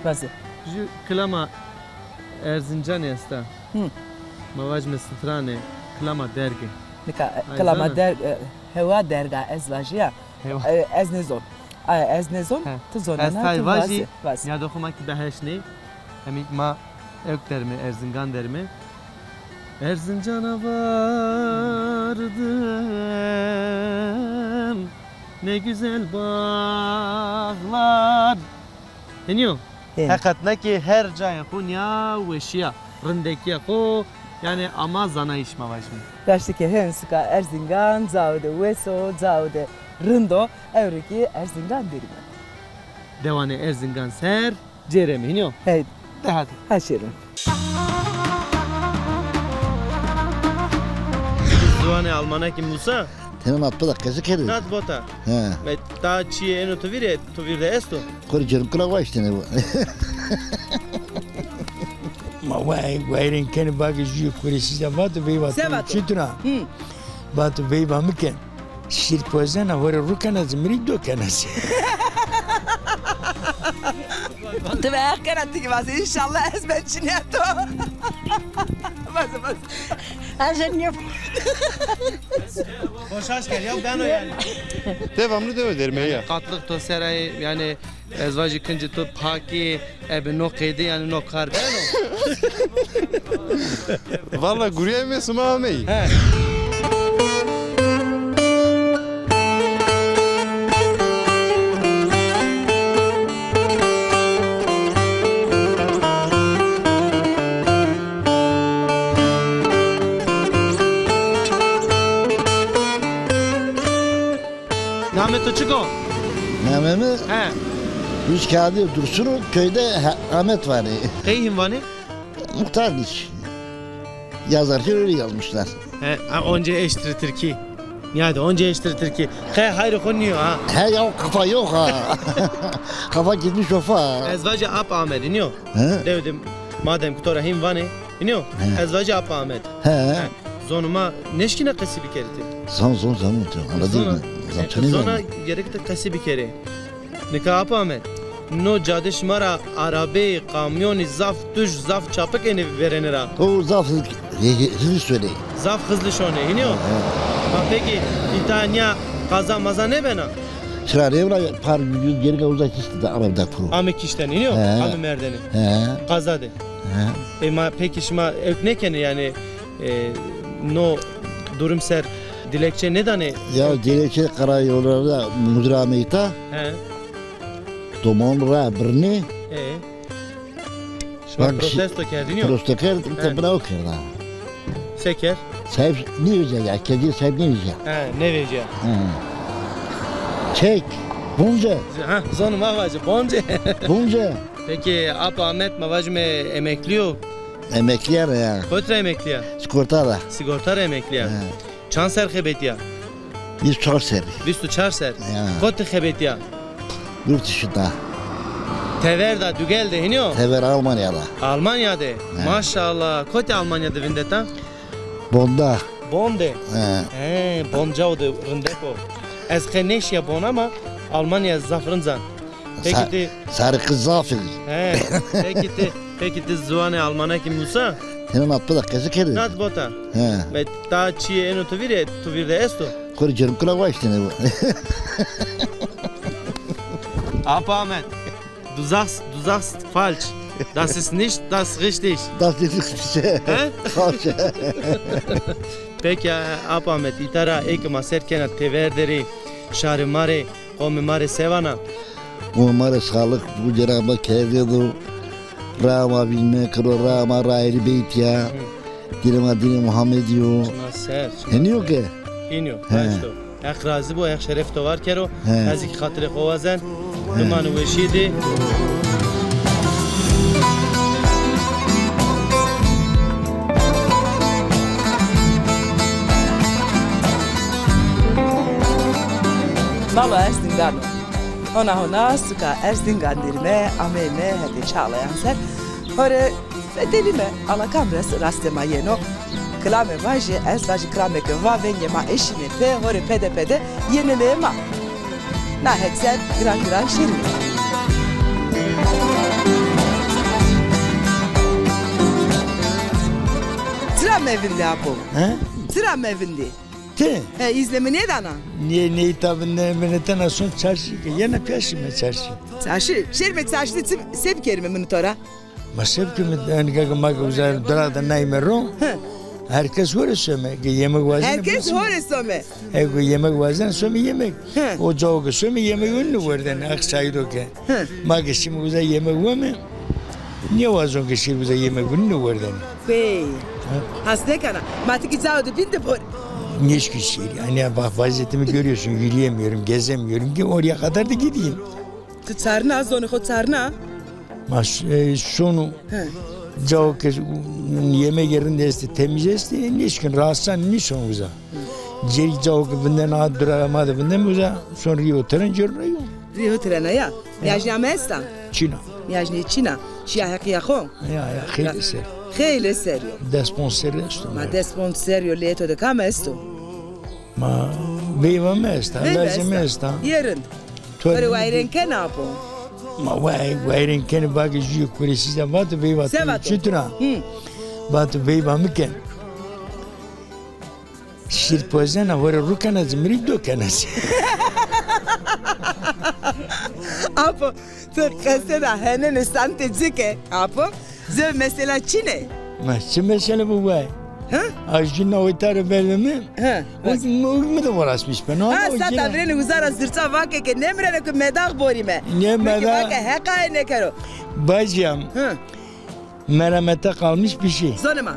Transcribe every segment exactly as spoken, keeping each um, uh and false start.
Vaze. Ju kilama Erzincanî esta. Hı. Ma vajime stranê, kilama derg ê. Nika, ay, kilama zana? Derg, e, hewa derg a ez vajîya. Hewa. E, ez nêzon. Ay, ez nêzon, he, ti zonena, ez tay ti vajî, vaze, vaze. Nîyadê xo ma kî beheş nê. Hemî ma ewk derme, Erzingan derme. Erzincana vardım, ne güzel bağlar. Hênîyo. Hên. Heqet ne ki her cayê xo nîya weşîya, rindekîya xo, yanî ama zanayîş ma vajîme. Raştî ke hên suka Erzingan, cawo de wes o, cawo de rind o, ewro kî Erzingan derîme. Dewanê Erzingan ser, cêreme, hînîyo? Hey. De hadi. Ha şêrîn. Ziwanê Almanakî Musa? Tena na tu da qesî kerdî? Nat bota. He. Me ta çîyê eno tu vîr e, tu vîr de esto? Xo rê cêrîn kula waştene bu. Ma wa-, wayirên kenê bagê jûyê Kurêsî de vato veyva. Se vato? Çitur a? Hı. Vato veyva mi ken. Şîr pozena, hore ru kena zî, mi rê do kena zî. Ti ve heq kena, ti kî vaze, înşallah ez ben çinîya to. Vaze, vaze. Ez nîyo. Boşaş ker ya, beno yanî. Devamlı devam ederim ya. Qatliq to ser a yê, yanî ez vajî kincê to pak ê, ebe no qeyde yanî no kar beno. Valla gurîyayme sima ameyî. He. Namê to çik o? Namê mi? He. Yüz kağıdı Dursun o, köyde Ha-, Ahmet var. Qey hîn vanê? Muhtarmış. Yazarken öyle yazmışlar. He, ha, onca eştiri Tirkî. Nîyade, onca eştiri Tirkî. Qey hayrê xo nîyo ha. He ya, kafa yok ha. Kafa gitmiş ofa. Ez vajî Ap Amed, nîyo? He? Dew de madem ki to ra hîn vanê, nîyo? He. Ez vajî Ap Amed. He. He. Zonê ma nêşkîna qesî bikerê ti? Zon, zon, zon. Anladın mı? Zon, e, zon, zona gerek ti qesî bikerê. Nika Ap Amed, no cade şima ra arabeyî, kamyonî zaf tuj, zaf çapik ênê vêrene ra? O zaf hızlı, hızlı söyle. Zaf hızlı şonê, hînî yo? He, he. Ma peki îta nîya qaza maza nêbena? Çira rê vila par yüz gerek uzak işte de araba da kuru. Ame kişten, hînî yo? He. Ame merdene. He. Qaza de. He. E ma peki şima ewk nêkenê yanî, e, no durum ser dilekçe nêdanê? Ya dilekçe karayollarda müdür ame îta. He. Domon ra birnê. E. Şima protesto kerdîn yo? Protesto kerd, îta bira o kerda. Se kerd? Sahip nêvecîya ya, kedî sahip nêvecîya. He, nêvecîya. He. Çek, bonce. Ha, zonê ma vaje, bonce. Bonce. Peki, Ap Ahmet ma vajime emeklî yo? Emeklî ya ya. Kotî ra emeklî ya? Sigorta ra. Sigorta ra emeklî ya. He. Çand serr xebetîya? Vîst û çar serrî. Vîst û çar serr. Ya. Kotî xebetîya? Yurt dışında. Tever da, dugel de, hînî yo? Tever Almanya da. Almanya de. He. Maşallah. Kotî Almanya de vindeta? Bonda. Bonn de? He. He, Bonn cawo de rindek o. Ez qe nêşîya Bonn ama Almanya zaf rind zan. Peki ti... Sarı kız zaf î. He, peki ti, peki ti ziwanê Almanakî musa? Tena nat bota, qesî kerdî? Nat bota. He. Ve ta çîyê êno tu vîr ê, tu vîr de esto? Xo rê cêrîn kula waştene bu. Ap Ahmet. Du sagst, du sagst falsch. Das ist nicht, das ist richtig. Das ist richtig. He? Falsch. Peki, Ap Ahmet, îta ra ê ke ma ser kena Tever derî, şarê ma rê, qomê ma rê se vana? Qomê ma rê sağlık, bu Cenab-ı Hak kerdê do, raa ma vîn mekiro, raa ma rayîrî beyt ya. Hı. Dînê ma dînê Muhammedî yo. Çima ser, çima ser. Hênî yo ke? Hênî yo, he. Raşt o. Heq razî bo, Heq şeref to war kero. He. Ez kî xatirê xo wazen. He. Bimanê weşîye de. Mala Erzingan o. Hona hona suka Erzingan derîme, ameyme hetê çalayan ser. Hore fetelîme, ala kam res rastê ma yeno. Kilame vajê, ez vajî kilame ke va vengê ma eşîme pê, hore pede pede yenê leyê ma. Na het ser giran giran şêrîme. Mevindî apo. He? Çira mevindî? Ti? He, îznê mi nêdana. Nê, nê îta vinde, vinetena son çarşî ke. Yena pîya şîme çarşî. Çarşî? Şêrme çarşî de çi, se bikerîme mi to ra? Ma se bikeme, yanî ke ma ke uza dura de nayme ro. He. Her kes ho rê some, ke yemek wazene. Her kes ho rê some. Ego yemek wazene, some yemek. He. O cao ke some yemek onine werdene, aqsaydo ke. He. Ma ke şîme uza yemek weme, nêwazon ke şîr uza yemek onine werdene. Pey. He. Has nêkena. Ma ti kî cao de bîn de bor. Nêşkî şîr. Yani bak, vaziyetimi görüyorsun, yürüyemiyorum, gezemiyorum ki oraya kadar da gideyim. Ti çarna, zonê xo çarna? Ma s-, e, sonu. He. Cao ke yemegê rind estê, temiz estê, e, nêşkîn, rahatsan nîson uza. Hı. Cêrî cao ke vindena, dura ma de vindeme uza, son rîyê ho tren cêrna yo. Rîyê ho tren a ya. Ya. Mîyajnîya mi esta? Çin a. Mîyajnîye çin a. Şîya heqîya xo? Ya, ya, xeylê ser. Xeylê ser yo. Des ponc serrî esto. Ma des ponc serrî yo, leyê to de kam esto? Ma veyva mi esta, lazê mi esta. Yê rind. To rê wayîrên kena apo? Ma way-, wayîrên kenê, vake jûyê Kuresî de vato veyva to çitur a? Hı. Vato veyva mi ken. Şîr pozena, ho rê ru kena ci, mi rê do kena ci. Apo, ti qeseda henêne santê ci ke, apo? Zê mesela çin ê? Ma çi mesele bu vay? Ha? A jû na wayîrê to ra verdeme. Ha. O, o mi de uğraşmış ben. Ha, sata virêne uza ra zirça vake ke nêmireno ke medax borîme. Nê medax? Vake heqa ê nêkero. Bacım. Ha. Meremete kalmış bir şey. Zonê ma.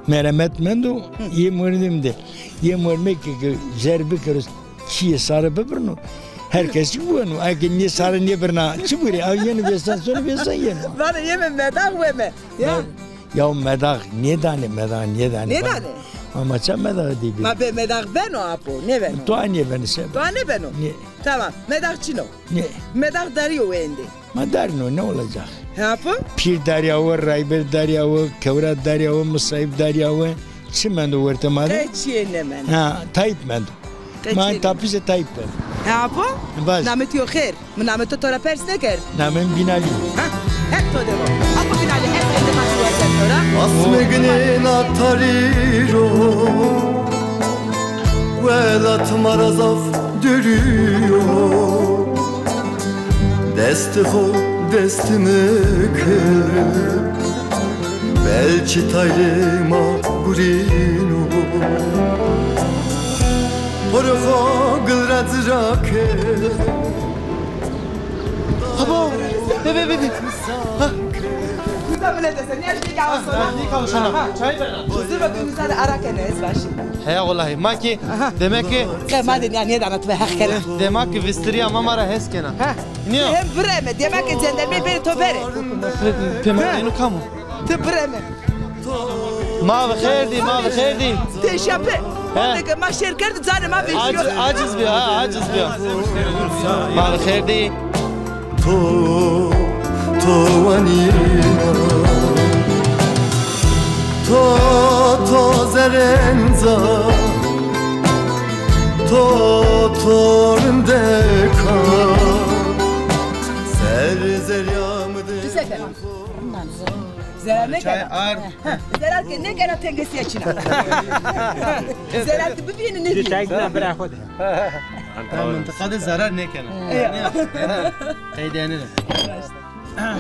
Meremet mendo, yê mordemî de. Yê mordemî ke, ke zerr bikero, çîyê sare bibirno. Her kes çî weno. Eke nê sare nêbirna, çi bûrê? Ew yeno vêsan, sonê vêsan yeno. Vano yeme medax weme. Ya. Ya, ya medax nêdanê, medax nêdanê. Nêdanê? Ama ça medax dê bî? Ma bê medax beno apo, nêbeno. Dua nêbeno, se. Dua nêbeno? Nê. Tamam, medax çin o. Nê. Medax darî yo wendê. Ma darîno, ne olacak? He apo? Pîr darîyawe, rayber darîyawe, kewra darîyawe, misayîb darîyawe. Çi mendo wertê ma de? Qe çîyê nêmendo. Ha, Tayîp mendo. Ma tapîze Tayîp beno. He apo? Vaj. Namê to yo xêr. Mi namê to to ra pers nêkerd. Namê mi Bînalî yo. Ha, hep to de bo. Apo Bînalî, ez endê ma werzen to ra. Asmê ginê na tarî ro, welat ma ra zaf dûrî yo. Destê xo destê mi kir, belkî tayrê ma gurîno. Porê xo gil ra ci ra kir. Abo, be, be, be, be. Ha. Kuza bile dese, ne şey ya, sonra. Ha, ne kalışana? Ha. Çay ver. Huzur ve dünüzler ara kene, ez başı. He, wellahî. Ma ki, demek ki. Ke ma de ya, ne danat ve hak kena. Demek ki vistiriya ma ma ra hes kena. Ha. Niyo? Hem vireme, demek ki cenderme beri to beri. Pema eno kamo. Ti bireme. Ma bi xêr dî, ma bi xêr dî. Ti şape. He. Vate ke ma şêr kerd, canê ma vêşîyo. Aciz, aciz bî, ha, aciz bî. Ma bi xêr dî. To, to wanîna. To, to zerenca. To, to rindeka. Ser, zerya mi de. Zerar nêkena. Ha, zerar ke nêkena, tengesîya çin a. Zerar ti bivînî, nêvînî. Çay na bira xo de. Ha, mintiqa de zerar nêkena. Ya. Qeydîyenî de. Aha.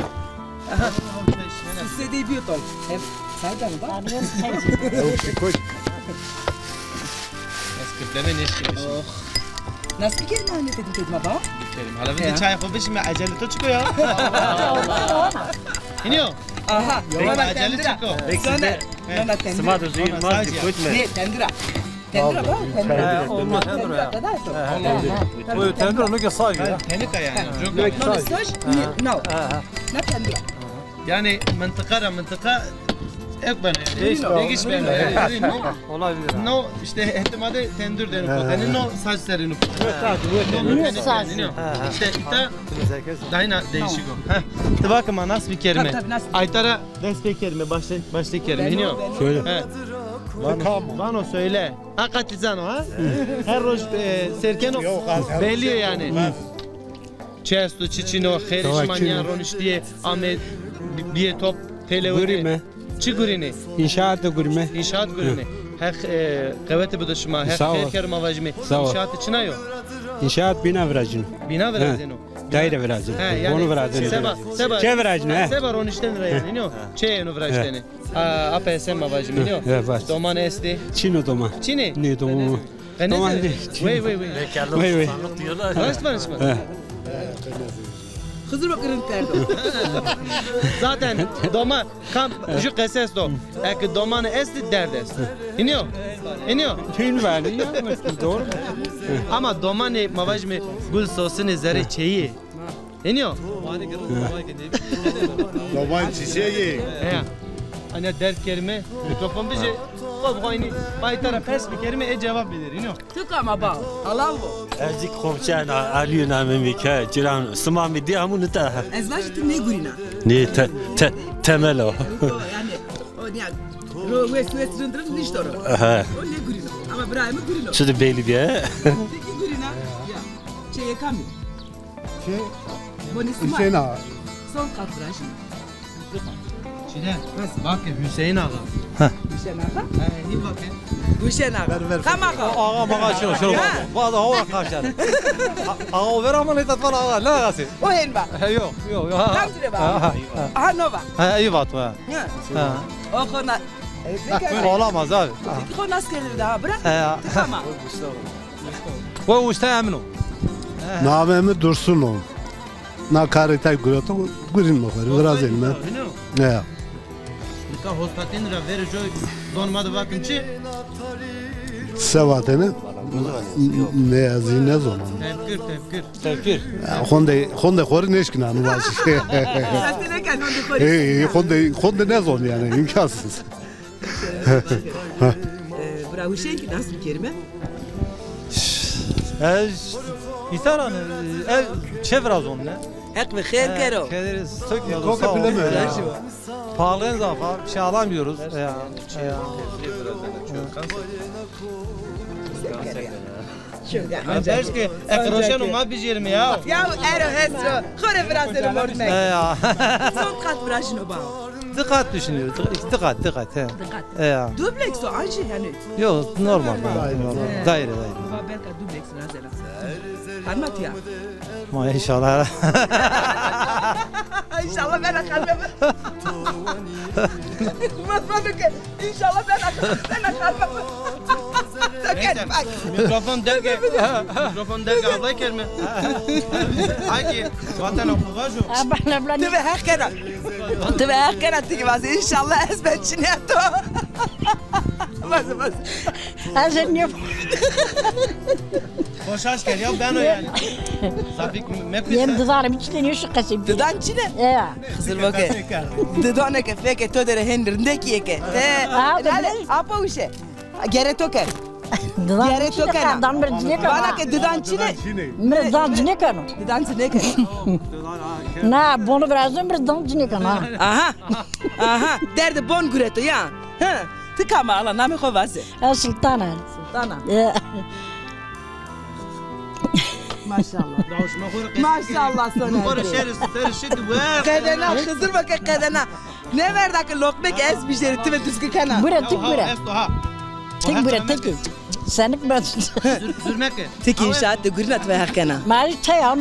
Suse de bîyo to. Hem çay da mı bak? Yok, bir koy. Ez kirdeme nêşkî bişîme. Oh. Nas bikerîme, anne, dedim, dedim, baba. Bikerim. Hala vinde çay xo bişîme, ecelê to çik o ya? Hînî yo? Aha. Baba, ecelê çik o? Soner. Nana, tendir. Sima de zû yirmaz, dikkat etme. Ne, tendira. Tendira bak, tendira. He, olmaz. Tendira kadar. O tendira, no ke saj ya. Tenika yani. No ke saj. No. Na tendira. Yanî mintiqa ra mintiqa ek beno yanî. Değiş, değiş beno. Olabilir. No, işte, hetê ma de tendur deno kotene, no saç sereno kotene. No saj. İşte îta dayna değişik o. Ha, ti vake ma nas bikerîme. Ayta ra dest pêkerîme, başlay, başlay kerîme. Hînî yo? Söyle. He. Vano söyle. Hakikaten o ha? Her roj, e, serkeno belli yani. Çi esto, çi çin o, xêrê şima nîya roniştîye, ame bi-, bîye top, têlewe. Gurîme. Çi gurînê? Înşaat de gurîme. Înşaat gurînê. Heq, e, qewete bido şima. Heq xêr kero ma vajîme. Sağ ol. Înşaat çina yo? Înşaat bîna virajîno. Bîna virazeno. Daîre virazeno. He, yanî. Bonu virazeno. Seba, seba. Çê virazeno, he. Seba roniştene ra yanî, nîyo? Çê yeno viraştene. A, A P S ma vajîme, nîyo? He, he, baş. Doman estê? Çin o doman. Çin ê? Nê doman. Doman nê? Wey, wey, wey. Wey, wey. Raşt vanê şima? He. Xizir bak, rind kerdo. Zaten doman kam ju qese esto. Eke domanî estî, derd est. Hînî yo? Hînî yo? Hîn vanî ya, doğru. Ama domanî ma vajîme gul sosinê, zerê çeyî. Hînî yo? Doman çiçeği. Heya. Anya derd kerime, mikrofon bije. Xo bi xo înî. Bay tara pers bikerime, e cevap biderî, hînî yo? Tu kam a ba? Halal bo. Ez zî komşen a-, Alî namê mi ke, cîran, sima mi dî hemû nita. Ez vajî tu nêgurîna. Nê te-, te-, temel o. Yanî, o nîya, ro wes wes rind rind nişto ro. He. O nêgurîno. Ama birayê mi gurîno. Çi de belî bîye. Peki gurîna? Ya. Çeyê kamî? Çi? Bonî sima. Hüseyin Ağa. Son qat virajî. Çine? Bak ki Hüseyin Ağa. Hüseyin Ağa? He, iyi bak ya. Hüseyin Ağa. Ver, ver. Kam ağa? Ağa mağa şunu, şunu. Ha. Vallahi o kaşar. Ağa o ver ama ne tat var ağa, ne ağası? O hen bak. He, yok, yok, yok. Tam dire bak. Ha, ha, ha. Aha, no bak. Ha, iyi bak. Ha. Ha. O kona. Olamaz abi. Peki o nasıl gelir daha? Bırak. He ya. Tamam. O usta emin o. Namê mi Dursun o. Na karê tay gureto, gurîn mi xo rê, virazên mi. Ya. Nika hostatên ra verê coy zon ma de vakin çi? Se vatêne? Ne ez zî nêzonan. Tefkir, tefkir. Tefkir. Ya, xonde, xonde xo rê nêşkînan vajî. Sesî nêken xonde xo rê. Ey, xonde, xonde nêzon yanî, îmkansız. E, bira Huşên kî nas bikerîme. Ez îsaran, e, ez çê virazon ne? Heq ve xêr kero. Keder, sağ ol. Koka bileme ya. Pahalı zaten, bir şey alamıyoruz. Ya, ya. Bers ke ek roşeno ma bijêrîme ya. Ya ero hesro. Xo rê virazêne mordmek. E ya. Son qat virajîno ba? Di qat düşünüyoruz. Di, di qat, di qat, he. Di qat. E ya. Dubleks o, ancî yanî. Yok, normal. Daire, normal. Daire, daire. Baba belka dubleks virazena. Xanima tu ya. Ma inşallah. İnşallah ben akalmam. Bak, bak, bak. İnşallah ben ak-, ben akalmam. Neyse, mikrofon derge, mikrofon derge ablay kerme. Ay ki, vatena xo vajo. Abla, abla. Ti ve heq kena. Ti ve heq kena, ti ki vaze. İnşallah ez ben çinê to. Vaze, vaze. Ez niye? Boşaş gel ya, ben o yani. Zafik mekbit. Yem dizanım içinde ne şu kasım. Didan çine? Ya. Xizir bake. Didane ke feke to dere hen rindekî yê ke. He. Aa, lale, tabii. Apa uşe. Gere to ke. Gere to ke na. Didan çine kana. Bana ke didan çine. Mi didan çine kano. Didan çine kano. Na, bonu virazim, mi didan çine kana. Aha. Aha. Derde bon gureto ya. He. Ti kam a, ala namê xo vaze. Ez Sultan a. Sultan a. E. Maşallah. Maşallah sana. Qedena, Xizir bake qedena. Ne verda ki loqmek ez bijeri, ti ve duzki kena. Bure, tik bure. Tik bure, tik. Senik ben. Zürmek. Tik inşaat de gurîna, ti ve heq kena. Mali çay an,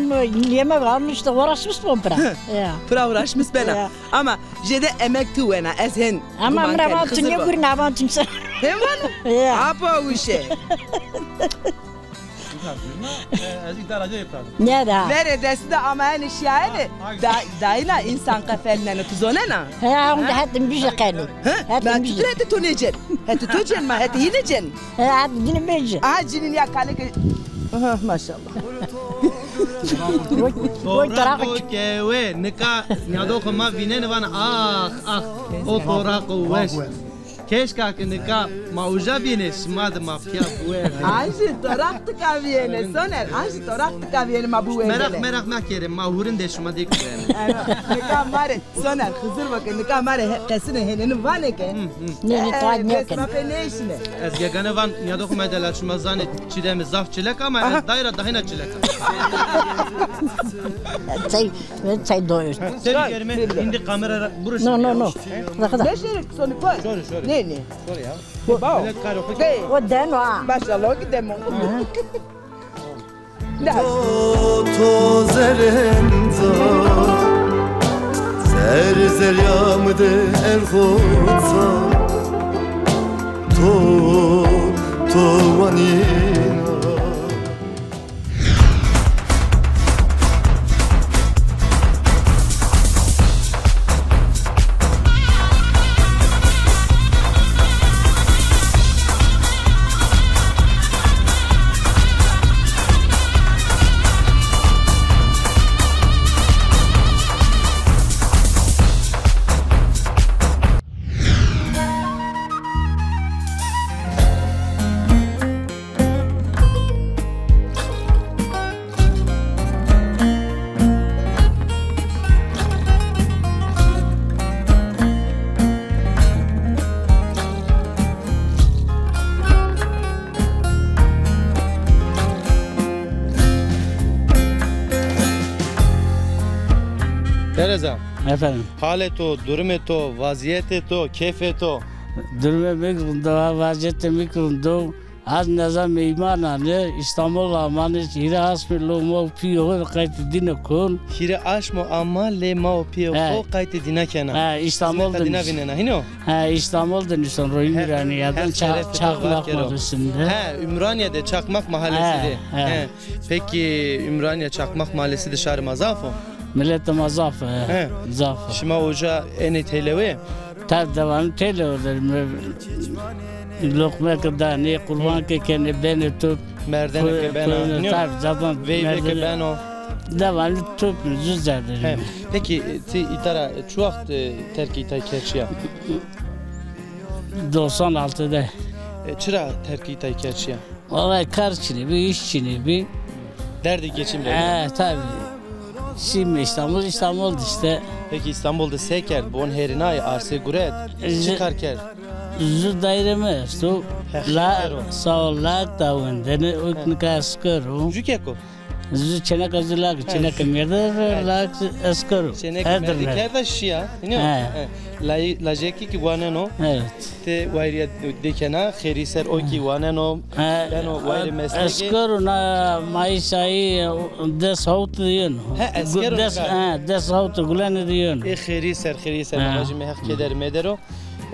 yemek an, işte uğraşmış mı pıra? Ya. Pıra uğraşmış bena. Ya. Ama jede emek tu wena, ez hen. Ama mira van tu niye gurîna, van tu sen. Hem vano? Ya. Apa uşe. Ne da? Verê destî de amayene şîyayene. Da-, dayina însan qefelneno, tu zonena? He, onde hetim bije qenî. He? Hetim bije. Hetê to nêcen. Hetê to cen ma, hetê yîne cen. He, hetim yîne bije. Aha, cinîn ya kaleke. Aha, maşallah. Toraqo kewe, nika nîyadoxê ma vînenê vana, ax, ax, o toraqo weş. Keşka ki nika ma uca bînê, şima de ma pîya biwerdê. An jî toraq tika bîyêne, Soner, an jî toraq tika bîyêne ma biwerdêne. Meraq, meraq mekerê, ma hurindê şima de biwerdêne. Nika ma rê, Soner, Xizir bo ke, nika ma rê he-, qesînê hênêni vanê ke. Hı, hı. Nê, nê, e, qay nêken. Dest ma pê nêşîne. Ez gegane van, nîyadoxê ma delal, şima zanê Çîdemî zaf çilek ama ez dayra dahîna çilek a. Çay, çay doyur. Seni germe, indi kamera bura. No, no, no. He? Bırak da. Ne şey, Soner, koy. Şöyle, şöyle. Ne, ne? Şöyle ya. Bao. Millet kar yok. O deno ha. Maşallah, o ki demo. Hı. To, to zerrê mi de, zerrê zerrîya mi de erxo ça. To, to wanîna. Tereza. Efendim? Halê to, durumê to, vaziyetê to, keyfê to? Durumê mi rind o, vaziyetê mi rind o. Ez neza meyman anî, Îstanbul amanî, hîrê aşmî lo ma û pîyê xo qaytê dîne kon. Hîrê aşmo ama lê ma û pîyê xo qaytê dîna kena. He, Îstanbul de nîşton. Xizmeta dîna vînena, hîno? He, Îstanbul de nîşton, ro Ümraniye'den, Çakmak Mahallesi'nde. He, Ümraniye'de, Çakmak Mahallesi'de. He, he. He. Peki Ümraniye Çakmak Mahallesi de şarê ma zaf o? Miletê ma zaf o, he. He. Zaf o. Şima uca enê têlewe? Tabi, dewanî têlewe der. Loqmeke danê, qurbanke kenê, benê top. Merdene ke bena, nîyo? Tabi, zaten veyve ke beno. Dewanî top, zû zerrî. He. Peki, ti îta ra çi waxt, e, terkê îtay kerd şîya? Doksan altıda. E, çira terkê îtay kerd şîya? Vallahi kar çinê bî, îş çinê bî. Derdê geçim de. He, tabi. Şîme Îstanbul, Îstanbul de îşte. Peki Îstanbul de se kerd? Bon hêrînay, arsê guret. E, çi kar kerd? Zu daîre mi esto. La, sağ ol, lak da wendene, uk nika esker o. Jü keko? Zu çêneka zu lak, çêneka mêrde, lak esker o. Çêneka mêrde kerda şîya. He. Lajekî ki waneno. Evet. Ti wayîrîya dêkena, xêrî ser o kî waneno, beno wayîrê meslekê. Esker o, na mayîsayî des hawt de yeno. He, esker o. Des, he, des hawt de gulene de yeno. Ê xêrî ser, xêrî ser, ma vajîme Heq keder medero.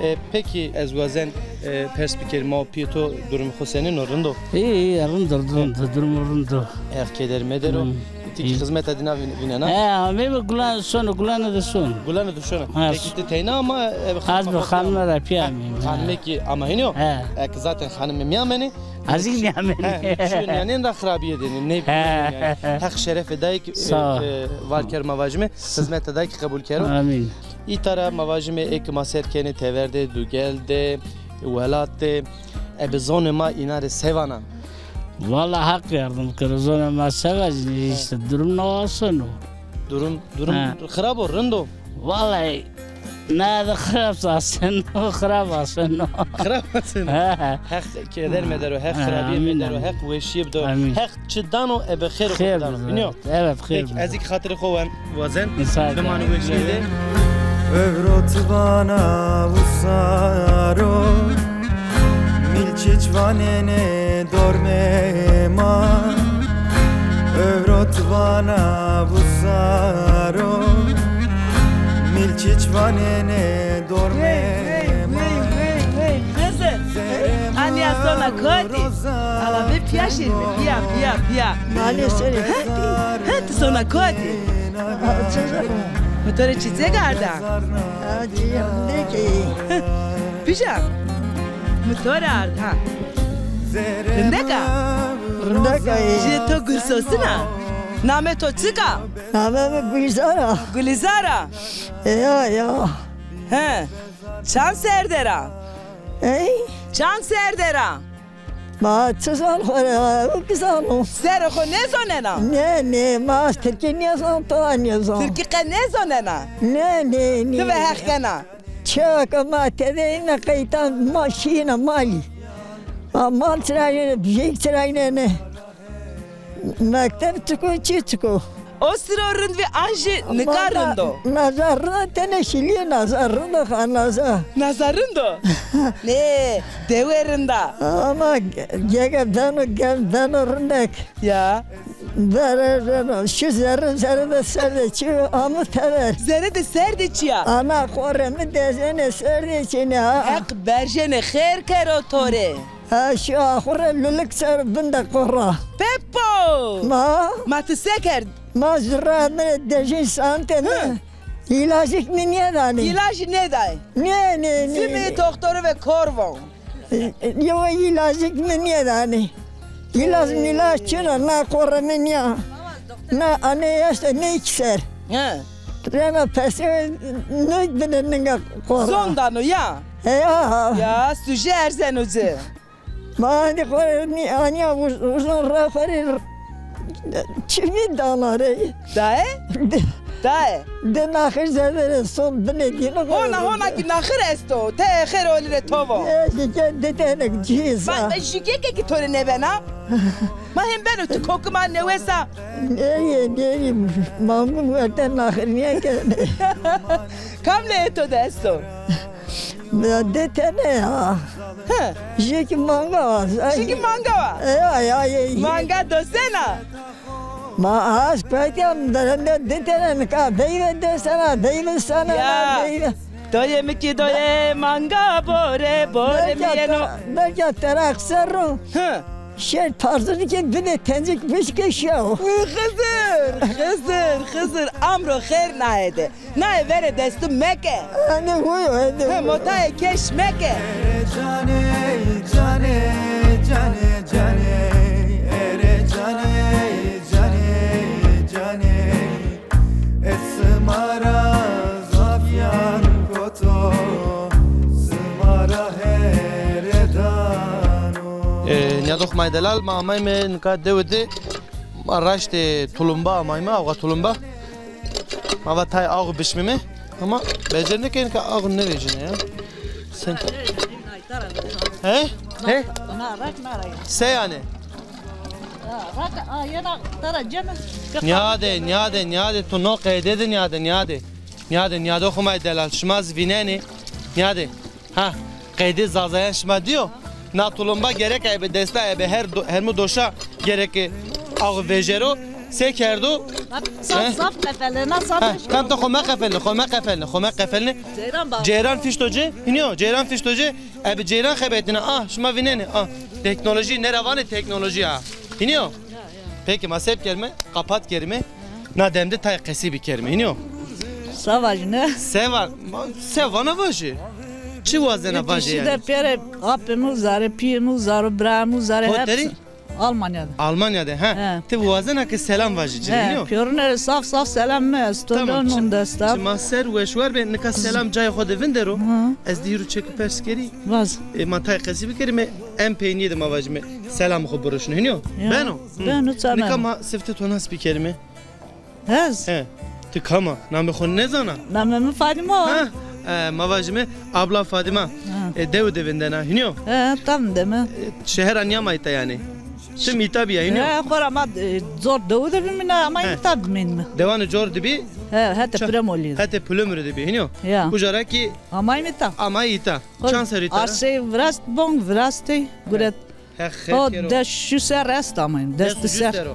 E, pekî ez wazen, e, pers bikerî, ma û pîyê to durumê xo senîn o, rind o? Îyî, îyî, rind o, rind o, durumo rind o. Heq keder medero. Ti kî xizmeta dîna vîn-, vînena? He, ameyme gulan sono, gulane de son. Gulane de şona. Pekî ti teyna ama, e, xanime ra pîya ameyme. Xanime kî ama hînî yo? He. E, ki zaten xanime mîyamenê. Azî mîyamenê. He, çîyo nîyanên ra xirabîye dênê, nê, nêbîyên yanî. Heq şerefê dayî kî, e, e, val ker ma vajîme, xizmeta dayî kî qebul kero. Amîn. Îta ra ma vajîme ê ke ma ser kenê tever de, dugel de, welat de, ebe zonê ma înan rê se vana? Valla Heq yardım kero, zonê ma se vajîne, îşte durum na asen o. Durum, durum xirab o, rind o? Vallahi ne de xirab asen o, xirab asen o. Xirab asen o. He, he. Heq keder medero, Heq xirabîye medero, Heq weşîye bido. Amîn. Heq çi dano ebe xêr xo dano. Bînî yo? Evet, xêr. Peki, ez kî xatirê xo wen-, wazen. Bimanê weşîye de. Ewro ti vana usaro, milçiç vanêne dormê ma. Ewro ti vana usaro, milçiç vanêne dormê ma. Wey, wey, wey, wey, wey. Xizir, anîya sona kotî? Ala bê pîya şîrîne, pîya, pîya, pîya. Malê serê. He, he, ti sona kotî? Mi to rê çîçek arda. Pîja, mi to rê ard ha. Rindek a? Rindek a. Jê to gulsosin a? Namê to çik a? Namê mi Gulîzar a. Gulîzar a? Ya, ya. He. Çand ser der a? Ey? Çand ser der a? Ma çi zan xo ra, o ki zano. Serê xo nêzonena? Nê, nê, ma ez tirkî nêzan, to nêzan. Tirkî qe nêzonena? Nê, nê, nê. Ti ve heq kena. Çeka ma tede îna qeytan ma şîna malî. Ma mal çirayne, bijek çirayne ne. Mekteb çiko, çi çiko. O siro rind vî an jî nika rind o? Naza rind o, tenê şilîye naza rind o, ha naza. Naza rind o? Nê, dewe rind a. Ama ge-, gege beno, ge-, beno rindek. Ya. Bere, beno, şu zerre, zerre de ser de çi, amı tever. Zerre de ser de çi ya? Ana, xorre mi dezene ser de çi ne ha? Heq berjene, xêr kero to rê. Ha, şu axure lulik ser bin de qorra. Pepo! Ma? Ma ti se kerd? Ma zurra mi dejin sante mi. Hı. İlacık mi niye dani? İlacı ne day? Ne, ne, ne. Simi doktoru ve korvon. Yo ilacık mi niye dani? İlaç milaç çira na qorra mi niya. Na ane yaşta ne ikser. Hı. Rena pese ne bine ninga qorra. Zon dano ya. He, ya. Ya, suje erzeno ci. Ma hanî xo rê nî-, anîya uz-, uzun ra xo rê r-, çimî dana rê. Daye? De-, Daye? De naxir zerre rê son binê dîno xo rê. Hona, hona ki naxir esto. Te xêr olî rê to vo. E, şike de tenek cîsa. Bak, şike ke ki to rê nêbena. Ma hem beno tu kokuma newesa. Neyê, neyê, mamun werte naxir nîye ke. Kam lê to de esto? Ya de tene ya. Hı. Jeki manga var. Jeki manga var. Ya, ya, ya. Manga dosena. Ma az paytiyam de, de, de tene nika. Beyve dosena, beyve sana, ya. Beyve. Doye mi ki doye manga bore, bore mi yeno. Belki terak serro. Hı. Şer tarzını ki bine tencik bişke şew. Xizir, Xizir, Xizir. Amro xêr naye de. Naye verê destim meke. Hende huy, hende huy. He, motayê keş meke. Ere canê, canê, canê, canê. Ere canê, canê, canê. Ez sima ra zaf yan koto, sima ra here dano. E, nîyadox may delal, ma amayme nika dewe de, ma raştê tulumba amayme, awa tulumba. Ma va tay ağ bişmime. Ama becerine ke nika ağ nêvejine ya. Sen... He? He? Se yanî? Nîyade, nîyade, nîyade, tu no qeyde de nîyade, nîyade. Nîyade, nîyade, xo may delal, şima zî vînenê. Nîyade. Ha, qeydê zazayan şima dîyo? Na tulumba gerek ebe desta ebe her do-, hermu doşa gerek ağ vejero. Se kerdo? Zaf, zaf qefelena, zaf. Ha, kam to xo meqefelne, xo meqefelne, xo meqefelne. Ceyran bak. Ceyran fişto ci, hînî yo, ceyran fişto ci. Ebe ceyran xebetine, ah, şima vînenê, ah. Teknolojî, nera vanê teknolojî ha. Hînî yo? Ya, ya. Peki, ma se bikerime, kapat kerime. Na dem de tay qesî bikerime, hînî yo? Se vajîne? Se va-, ma-, se vana vajî. Çi wazena vajî yanî? Şîde pêrê apê mi zerê, pîyê mi zerê, birayê mi zerê, hepsi. Almanya de. Almanya de, ha. He. Ti wazena ke selam vajî ci rê, hînî yo? Pêrune rê zaf zaf selam mi esto. Tamam, çi-, çima ser weş war be, nika selam cayê xo de vindero. Hı. Ez dî ru çek pers kerî. Vaz. E, ma tay qesî bikerîme, en peynîye de ma vajîme selam xo biruşne, hînî yo? Ya. Beno? Hı. Beno, tamam. Nika ma sifte to nas bikerîme. Ez? He. Ti kam a? Namê xo nêzana? Namê mi Fadîma. Ha? E, ma vajîme abla Fadîma. Ha. E, dewe de vindena, hînî yo? He, tam deme. E, şehera nîyama îta yanî? Tim îta bîya, hînî yo? He, xora ma, e, zor dewe de bimîna, ama îta bimînme. Dewanê cor de bî? He, hetê Pilemolî. Hetê Pilemolî de bî, hînî yo? Ya. Uca ra kî amayme îta. Amayî îta. Çand serrî îta ra? Arsey virast, bong virastê, guret. Heq xêr kero. Ho, des şu ser est amayîm. Des ser.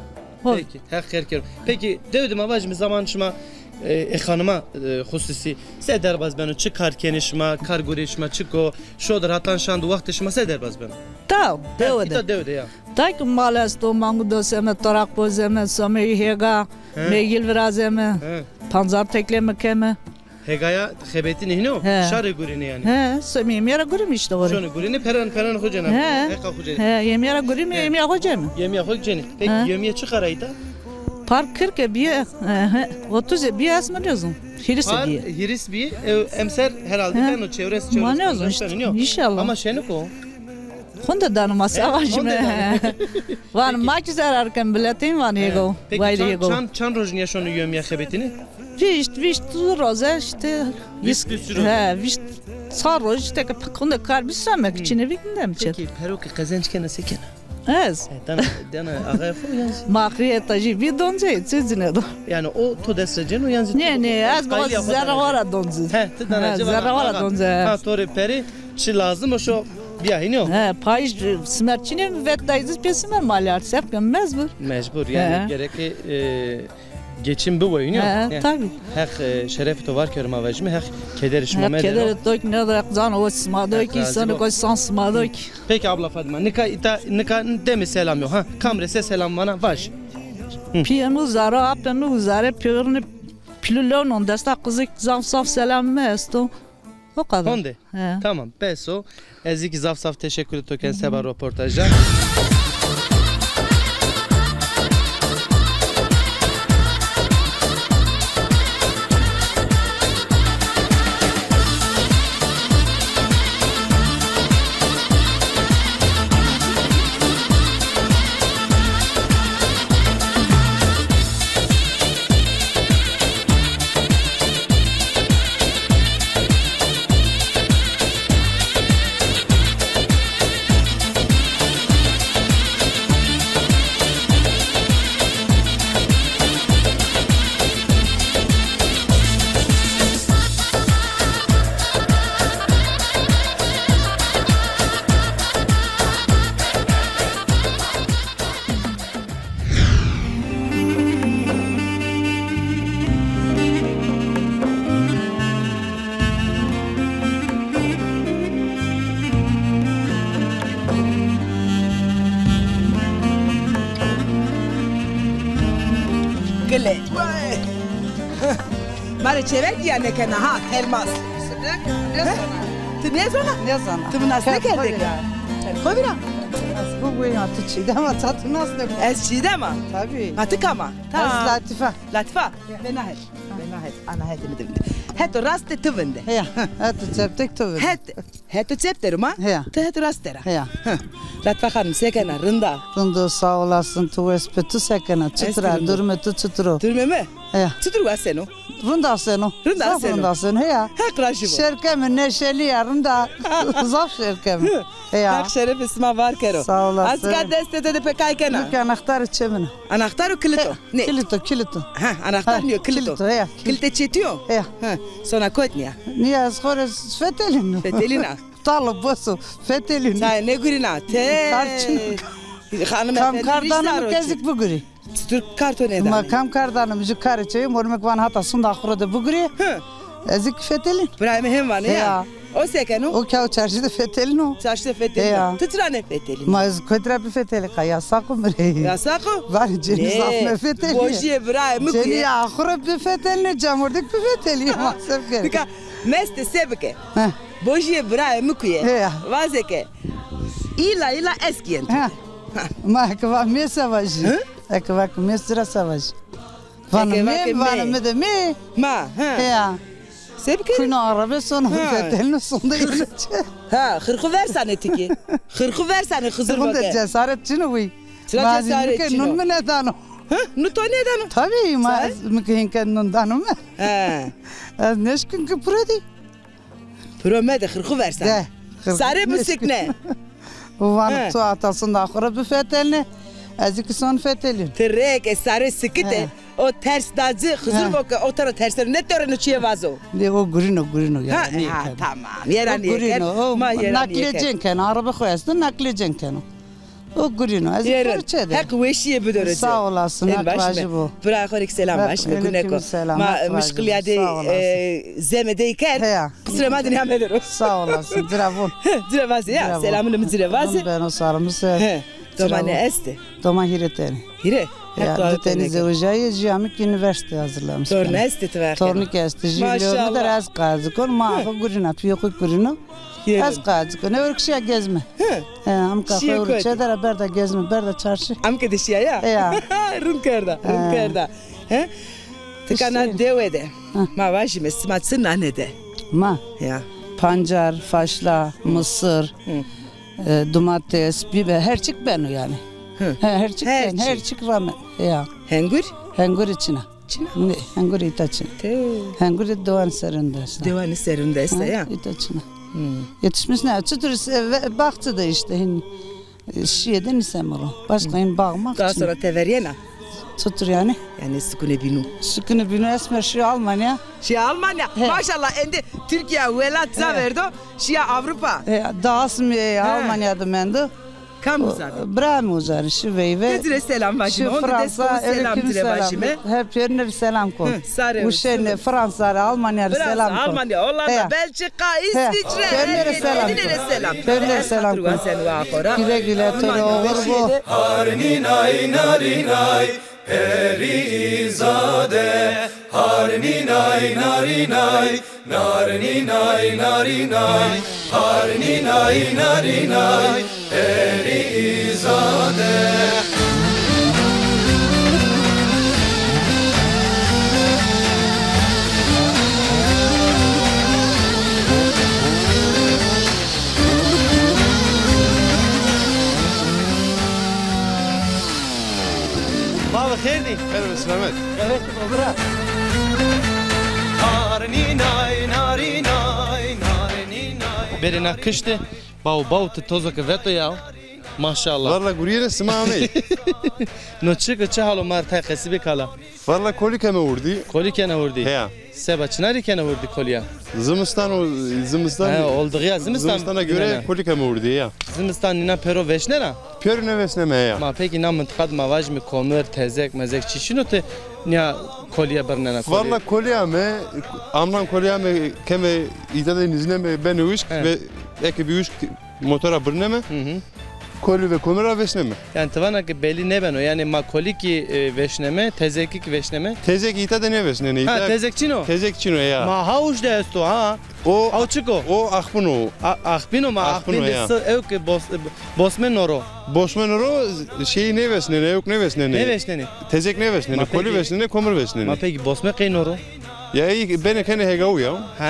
Ho. Peki, Heq xêr kero. Peki, dewe de ma vajîme zaman şima, e, e, xanima, e, xususî se derbaz beno? Çi kar kenê şima? Kar gurê şima çik o? Şodir hatan şand wextê şima se derbaz beno? Ta, dewe de. Îta dewe de ya. Ta ki mal esto, mangu doseme, toraq pozeme, someyî hêga, meygil virazeme, panzar tekle mi keme. Hêgaya xebetînê hînî yo? He. Şarê gurînê yanî? He, semî yemîye ra gurîme îşte xo rê. Şonê gurînê, peran, peran xo cêna. He. Heqa xo cênê. He, yemîye ra gurîme, yemîya xo cême. Yemîya xo cênê. Peki yemîye çi qara îta? Par kırk e bîye, he, he, otuz e bîye, ez mi lezim. Hîris Par, dîye. Hîris bî, e, emser herhalde beno çewres, çewres. Ma nêzon îşte, înşallah. Ama şenik o. Xunde dano ma, e, savaşime. Xunde dano. Van ma ki zerar ken biletîn van yego. Peki, çand, çand, çand roj nîya şono yewmiya xebetîne? Vîşt, vîşt roze îşte. Vîşt, vîşt roze. He, vîşt. Sa roj îşte ke xunde kar bî, some ki çîne bî, gindem çi. Peki, pero ke qezenc kena se kena? Ez? E, dana, dana axayê xo yan zî? Ma axirî heta jî bî doncê, çi cinê do. Yanî o to dest ra cêno yan zî? Nê, nê, ez zerre xo ra doncî. He, ti dana, he, zerre xo ra doncî. Ha, to rê perê çi lazim o şo bîya, hînî yo? He, payîz simer çinê, vet dayî zî pê simer malî ard, sef ke mecbur. Mecbur, yanî gereke, e, geçim bibo, hînî yo? He, tabî. Heq, e, şerefê to var kero ma vajîme, Heq kederê şima medero. Heq kederê to kî nêdo, Heq zano o sima do kî, îsonê ko san sima do kî. Peki abla Fatma, nika îta, nika demê selam yo, ha? Kam rê se selam vana, vaj. Pîyê mi uzare, apê mi uzare, pêrunê pîlû lew non desta, qizêk zaf zaf selamê mi esto. O kadar. Honde. He. Tamam, bes o. Ez zî kî zaf zaf teşekkür to ken seba roportaja. Gile. Ma rê çêver dîya nêkena ha, Elmas. Nêzona. Ti nêzona? Nêzona. Ti mi nas nêkerdê ke? Xo vîra. Ez xo wê ya, ti Çiğdem a, ta ti nas nêko. Ez Çiğdem a? Tabî. Ha, ti kam a? Ta. Ez Latîfe. Latîfe. Vêna het. Vêna het. Ana hetê mi de vinde. Heto rastê ti vinde. Heya. Heto çeptek ti vinde. Het, heto çep der o ma? Heya. Ti heto rast der a? Heya. Latîfe xanim, se kena? Rind a? Rind o, sağ olasın. Tu wes bi, tu se kena? Çitur a? Durumê tu çitur o? Durumê mi? Heya. Çitur waseno? Rind aseno. Rind aseno. Zaf rind aseno, heya. Heq rajî bo. Şêrkem ê, neşelî ya, rind a. Zaf şêrkem ê. Heya. Heq şerefê sima var kero. Sağ olasın. Azika destê to de pê kay kena? Nike anahtarê çê min a. Anahtar o, kilit o? Nê. Kilit o, kilit o. Ha, anahtar nîyo, kilit o. Kilit o, heya. Kilitê çê to yo? Heya. Ha, sona kot nîya? Nîya ez xo rê fetelîno. Fetelîna. Talo boso, fetelîno. Çayê nêgurîna? Te. Kar çin o. Xanim efendî, kam kar dano mi ke ez kî bigurî. Çitur kar to nêdanê? Ma kam kar dano mi, jû karê çê yo, mormek van hata sunda xo ro de bigurê. Hı. Ez kî fetelîn. Birayê mi hên vanê ya. Ya. O se keno? O ke o çarşî de fetelîno. Çarşî de fetelîno. Ya. Ti çira nêfetelînî? Ma ez kotî ra bifetelî, ka yasaq o mi rê. Yasaq o? Vanê cenî zaf mefetelînê. Bojîyê birayê mi kuye. Cenî ya xo ro bifetelînê, camordek bifetelî. Ma se bikerê? Nika meste se bike? Heh. Bojîyê birayê mi kuye. He ya. Vaze ke îla îla ez kî yen to. He. Ma eke va mi se vajî? Hı? Eke va ke mi, sira se vajî? Vana mi, vana mi de mi. Ma, ha. Heya. Se bikerî? Kuyno arabe sono, fetelîno sonde îlçe. Ha, xirxu versanê ti kî. Xirxu versanê Xizir bo ke. Cesaret çin o wî. Çira cesaret çin o? Nun mi nêdano. Ha, nun to nêdano? Tabî, ma ez, mi ke hîn ke nun dano mi. Ha. Ez nêşkin ke piro dî. Piro mede, xirxu versen. De, xirxu. Sare bisikne. O vano to ata sinda xo ro bifetelne, ez kî son fetelîn. Ti reyke sare sikite, o ters da ci, Xizir bo ke o tero tersero nêtoreno, çîyê vazo. De o gurîno, gurîno, ha, yeranîye keno. Tamam, yeranîye keno. Ma yeranîye keno. Naklîye cên keno, araba xo esto, naklîye cên keno. O gurîno, ez xo rê çê de. Heq weşîye bidero ci. Sağ olasın, Heq razî bo. Birayê xo rê kî selam vajîme, guneko. Ma mişqilîya de, e, zeme dey kerd. Heya. Qisrê ma de nîya medero. Sağ olasın, ci ra vun. Ci ra vaze ya, selamûnê mi ci ra vaze. Beno sağ ol, mi se. Domanê estê? Doman hîrê tenê. Hîrê? Ya, di tenî zewejayî, jûya mi kî unîversîte hazirlamiş. Torne estê ti ver kena? Tornîke estê, jû lewê mi der ez qazî kon, ma xo gurîna, pîyê xo gurîno. Ez qazî kon. Ewro kî şîya gezme. He. He, amka xo ewro çê der a, berda gezme, berda çarşî. Amke de şîya ya? Ya. Rind kerda, rind kerda. He? Tika na dewe de. Ha. Ma vajîme sima çi nane de? Ma? Ya. Pancar, faşla, mısır, e, domates, biber, her çik beno yani. Hı. He, her çik beno, her çik ramen. Ya. Hengur? Hengur çina. Çina? Ne, hengur îta çina. Te. Hengur dewan serinde esta. Dewanî serinde esta ya. Ha, îta çina. Hı. Yetişmiş ne? Çıtır se-, ve-, bahçede işte hin. E, şiye de nisemiro. Başka hin bağ maq çina. Daha sonra teveriyena? Çıtır yani? Yani sukune binu. Sukune binu esmer şiye Almanya. Şiye Almanya. He. Maşallah, endi Türkiye welat za verdo. Şiye Avrupa. He, daha asmi Almanya'da mendo. Kam uza bi? Bira mi uza ri, şi veyve. Ti ci rê selam vajîme. Şi Fransa, selam ti rê vajîme. Hep pêrine rê selam kon. Hı, sare. Uşenê, Fransa rê, Almanya rê selam kon. Fransa, Almanya, Hollanda, Belçika, İsviçre. Pêrine rê selam. Pêrine rê selam. Pêrine rê selam kon. Güle güle, to rê oxir bo. Harnînay, narînay, perîzade. Harnînay, narînay, Narnînay, narînay, harnînay, narînay, perîzade. Ma bi xêr dî. Xêr ve selamet. Evet, bira. Narnînay, narînay, narnînay. Berê na kiştî, baw, baw, ti tozo ke veto ya. Maşallah. Valla gurîyêne sima amey. No çik o, çi hal o, ma rê tay qesî bike hala. Valla kolî keme hurdî. Kolî kena hurdî? Heya. Seba çina rê kena hurdî kolîya? Zimistan o, zimistan. He, oldiğîya zimistan. Zimistana göre kolî keme hurdî ya. Zimistan nîna pêro veşnena? Pêro nêvesneme ya. Ma pekî na mintiqa de ma vajîme komir, tezek, mezek çî çin o, ti nîya kolîye birnena kolî? Valla kolîya mi, amnan kolîya mi keme îta de nîzneme benê wişk ve eke bî wişk motora birneme. Hı hı. Kolî ve komir ra veşneme. Yanî ti vana ke belî nêbeno, yanî ma kolî kî, e, veşneme, tezekî kî veşneme? Tezek îta de nêvesnenê. Ha, îta tezek çin o? Tezek çin o ya. Ma ha uş de esto ha. O, aw çik o? O axpin o. A-, axpin o, ma axpin de s-, ewk bos-, bosme noro. Bosme noro, şeyî nêvesnenê, ewk nêvesnenê. Nêvesnenê? Tezek nêvesnenê, kolî vêşnenê, komir vêşnenê. Ma pekî bosme qey noro? Ya, ey benê kenê hegawu ya. Ha,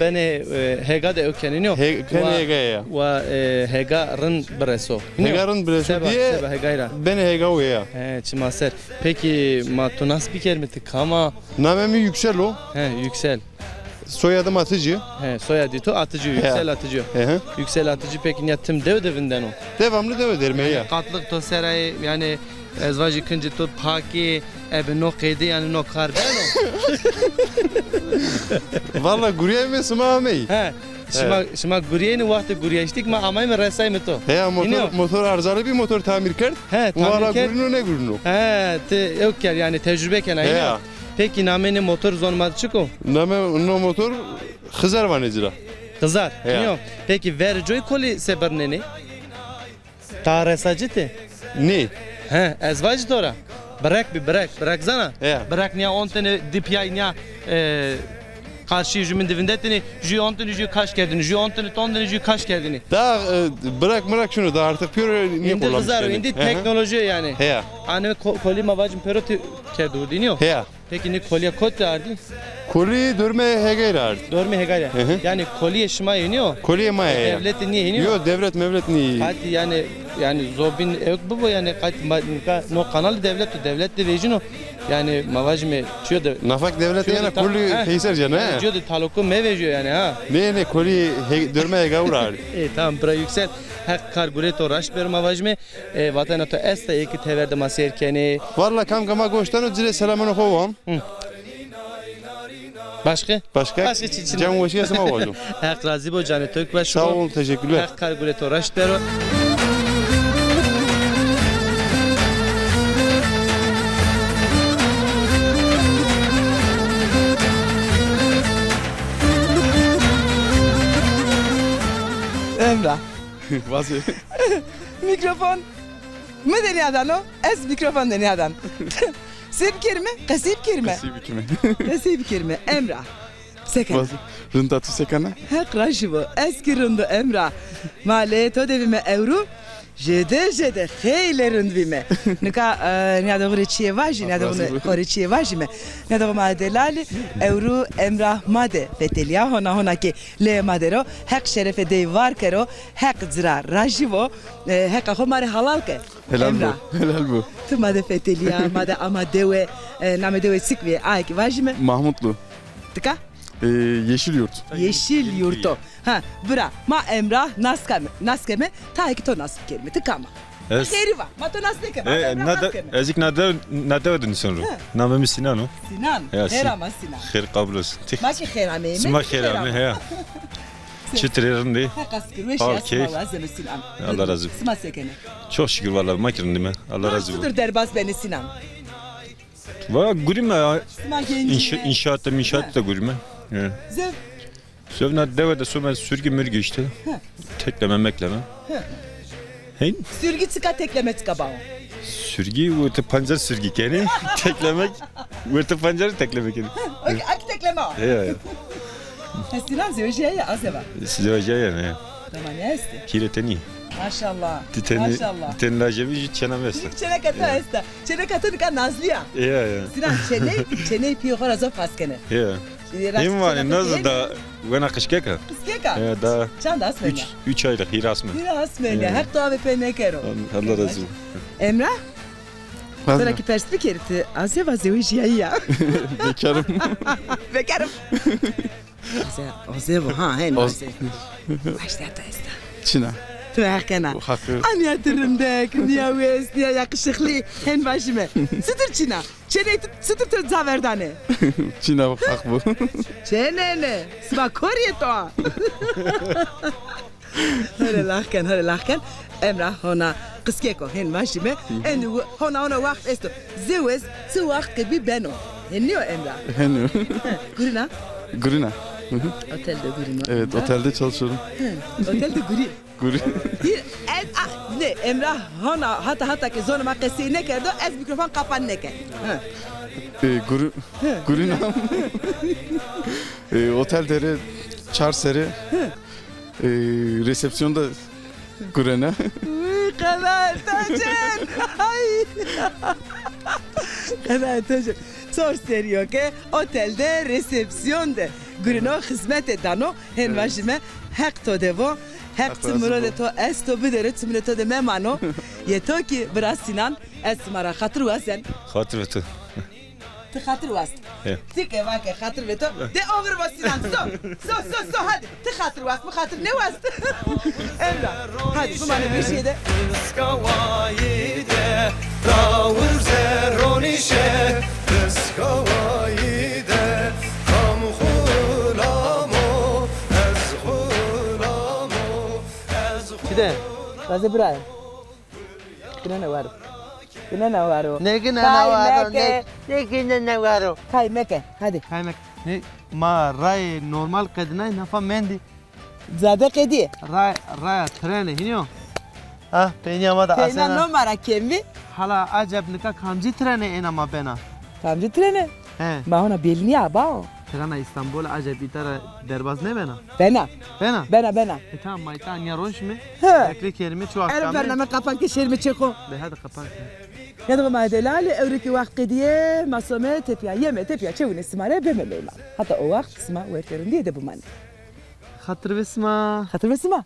benê, e, hega de ewk kenê nîyo? He-, kenê hega ya. Wa, e, hega rind bireso. Hega rind bireso. Seba, seba hegay ra. Benê hegawu ya. He, çima ser. Pekî ma to nas bikerîme, ti kam a? Namê mi Yüksel o. He, Yüksel. Soyadım Atıcı. He, soyadî to Atıcı, Yüksel Atıcı. Hı hı. Yüksel Atıcı pekî nîya tim dew de vindeno? Devamlı dew derîme ya. Yanî qatliq to ser a, yanî ez vajî kincê to pak ê, ebe no qeyde yanî no kar beno? Valla gurîyayme sima amey. He. Şima, şima gurîyêne, wextê gurîyayîştî kî ma amayme resayme to. Heya, motor, motor arızalı bî, motor tamir kerd. He, tamir kerd. Valla gurîno nêgurîno. He, ti ewk kerd yanî tecrube kena. Heya. Pekî namê nê motor zonê ma de çik o? Namê no motor Xizar vanê ci ra. Xizar. Heya. Nîyo. Pekî verê coy kolî se birnenê? Ta resa ci ti? Nê. He, ez vajî to ra. Birek bî, birek. Birek zana? Heya. Birek nîya on tenê di pîyay nîya, e, qarşî jûmîn de vindetêne, jû on tenê jû kaş kerdêne, jû on tenê, on tenê jû kaş kerdêne. Da, e, birek mirek şino da artık pêro nêkola. Îndî xizar o, îndî teknolojî yo yanî. Heya. Anê ko-, kolî ma vajîme pêro ti kerd hurdî nîyo? Heya. Pekî nê kolîya kotî ardî? Kolî dormê hegay ra ardî. Dormê hegay ra. Hı hı. Yanî kolîyê şima yê nîyo? Kolîyê ma yê ya. Dewlete nîyê nîyo? Yo, dewlet mewlet nîyê. Qatî yanî, yanî zobîn ewk bibo yanî qatî ma, nika no kanalî dewlet o, dewlet de vejîno. Yanî ma vajîme çîyo de. Nafak dewlete yena kolî peyser cena, he? Yanî çîyo de taloko mevejîyo yanî ha. Nê, nê, kolî he-, dormê hegawu ra ardî. E, tamam, bira Yüksel. Heq kar gurê to raşt bero ma vajîme. E, vatena to esta ê ki tever de ma seyr kenê? Valla kam ke ma goş dano, ci rê selamênê xo wan. Hı. Başka? Başka? Başka çi çin? Cem weşîya sima wajû. Heq razî bo, canê to kî weş bo. Sağ ol, teşekkürler. Heq kar gurê to raşt bero. Emrah. Vazê. Mîkrofon mi de nîyadan o, ez mîkrofon de nîyadan. Se bikerîme? Qesey bikerîme? Qesey bikerîme. Qesey bikerîme. Emrah. Se kena? Vazê. Rind a, tu se kena? Heq raşî bo. Ez kî rind o Emrah. Ma leyê to de bîme ewro. Jêde, jêde, xeylê rind bîme. Nika, e, nîyadoxu rê çîyê vajî, nîyadoxu xo rê çîyê vajîme. Nîyadoxu ma delalî, ewro Emrah ma de fetelîya hona hona ke leyê ma der o. Heq şerefê dey var kero, Heq ci ra rajî vo, e, Heqa xo ma rê halal ke. Helal bo, helal bo. Ti ma de fetelîya, ma de ama dewe, e, namê dewe çik bî, aye kî vajîme. Mahmutlu. Tika? E, Yeşilyurt. Yeşilyurt o. Ha, bira, ma Emrah nas keme, nas keme, tayê kî to nas bikerîme. Ti kam a? Ez... Xêrî va, ma to nas nêkeme, ma Emrah nas keme. Ez kî na dewe, na dewe de nîsen ro. Ha. Namê mi Sinan o. Sinan, xêr ama Sinan. Xêr qabul olsun. Ma kî xêr ameyîme. Sima xêr amê, heya. Çitur ê, rind ê? Heqa şikir, weş ya, sima wazeme Sinan. Allah razı olsun. Sima se kenê? Çok şükür vallahi, ma kî rind îme. Allah razı olsun. Çitur derbaz benê Sinan? Valla gurîme ya. Sima gencî. İnşa-, inşaatta, inşaatta gurîme. He. Zewc? Zewc na dewe de some sürgü mürgü işte. Hı. Tekleme mekleme. Hı. Hey? Sürgü çika, tekleme çika bao? Sürgü, wertê pancar sürgü kenî. Teklemek, wertê pancar tekleme kenî. Hı, o, a kî tekleme o. He, ya, ya. He, Sinan zewejîyayî ya, azeva? Zewejîyayî ya, ne? Tamam, ne estê? Hîrê tenî. Maşallah. Di tenî, maşallah. Di tenî lajê mi, jû çêna mi esta. Jû çêneka to esta. Çêneka to nika Nazlî ya. Ya, ya. Sinan çêney, çêney pîyê xo ra zof has kenê. Ya. Hîn vanê, naza da wena qijkek a. Qijkek a? Ya, da. Çand asmenya? Üç, üç aylık, hîrê asmenya. Hîrê asmenya. Ya. Heq to avê pê nêkero. Allah razı olsun. Emrah? To ra kî pers bikerî, ti azeva, zewejîyayî ya? Bekarım. Bekarım. Aze-, azevo, ha, hen aze. Başta ta esta. Çina. Tu heq kena. Anîya ti rindek, nîya wes, nîya yakışıklı, hen vajîme. Çitur çina? Çêney tu, çitur tu ca verdanê? Çina, haq bo. Çênene. Sima korîyê to a. Hore lax ken, hore lax ken. Emrah hona qijkek o, hen vajîme. Hı hı. En wi-, hona hona waxt esto. Zewez çi waxt ke bî beno. Henî yo Emrah? Henî yo. He, gurîna? Gurîna. Hı hı. Otelde gurîno. Evet, otelde çalışıyorum. He, otelde gurî. Gurî. Hîr, ez, a, ne, Emrah hona hata hata ke zonê ma qesey nêkerdo, ez mîkrofon qapan nêken. He. E, gurî-, he, gurîna. E, otel derê çar serê. He. E, resepsiyonda gurena. Uy, qeda to cen. Ay. Qeda to cen. Çor serî yo ke otel de resepsiyon de gurino, xizmete dano, hen vajîme, Heq to de vo, Heq çi muradê to esto bidero, çimilê to de memano. Yê to kî bira Sinan, ez sima ra xatir wazen. Xatir ve to. Ti xatir wast. He. Ti ke vake xatir ve to. De oxir vo Sinan. So, so, so, so, hadi. Ti xatir wast, mi xatir nêwast. Emrah, hadi, bimanê vejîye de. Piskawayî de, dawir zeronîşe. Piskawayî de, kam xulam o, ez xulam o, ez xulam o. Çi de? Taze birayê. Ginena waro. Ginena waro. Ne ginena waro, ne, ne ginena waro. Kay meke, hadi. Kay meke. Ne, ma rayê normal qedinay, nafa mendî. Zade qedî. Ray, raya trene, hînî yo? Ha, peynîya ma da asena. Peyna no ma ra kemî. Hala aceb nika kamcî trene êna ma bena? Kamcî trene? He. Ma hona bêl nîya bao. Trena Îstanbul aceb îta ra derbaz nêbena? Bena. Bena? Bena, bena. E tamam, ma îta nîya ronişîme. He. Bekle kerîme, çi waxt kame. Ero bername qapan ke şêrîme çê xo. De hadi qapan ke. Ya da ma delalî, ewro kî waxt qedîye, ma some tepîya yeme, tepîya çewine sima rê beme meyman. Hata o waxt sima wertê rindîye de bimanê. Xatir ve sima. Xatir ve sima.